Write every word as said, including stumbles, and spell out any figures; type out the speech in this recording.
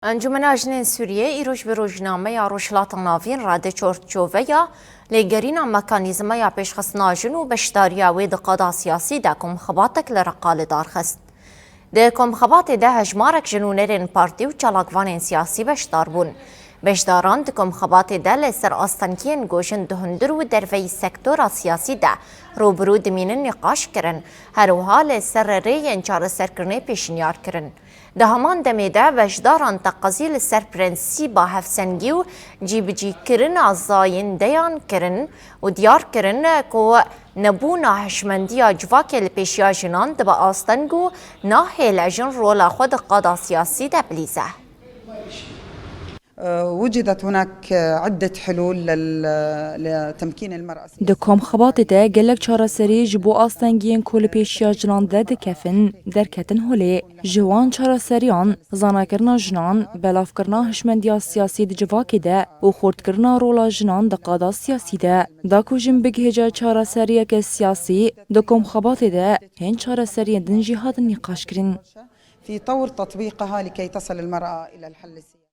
Encûmena Jinên Sûriyê îroj bi rojnameya Rojhilata Navîn re di çarçoveya lêgerîna mekanîzmeya pêşxistina jin û beşdariya wê di qada siyasî de komxebatek li Reqa li dar xist. Di komxebatê de hejmarek ji nûnerên partî û çalakvanên siyasî beşdar bûn. Beşdaran di komxebatê de li ser astengiyên ku jin di hundir û derveyî sektora siyasî de rûbirû dimînin nîqaş kirin, her wiha li ser rêyên çareserkirinê pêşniyar kirin. Di heman demê de beşdaran teqezî li ser prensîba hevsengî û cîbicîkirina zayîndeyan kirin û diyar kirin ku nebûna hişmendiya civakê li pêşiya jinan dibe asteng û nahêle jin rola xwe di qada siyasî de bilîze. وجدت هناك عدة حلول لتمكين المرأة. Di komxebatê de gelek çareserî ji bo astengiyên ku li pêşiya jinan derdikevin derketin holê. Ji wan çareseriyan zanakirina jinan, belavkirina hişmendiya siyasî di civakê de û xurtkirina rola jinan di qada siyasî de. Da ku jin bigihêje çareseriyeke siyasî, di komxebatê de hên çareseriyên din jî hatin nîqaşkirin. في طور تطبيقها لكي تصل المرأة إلى الحل السياسي.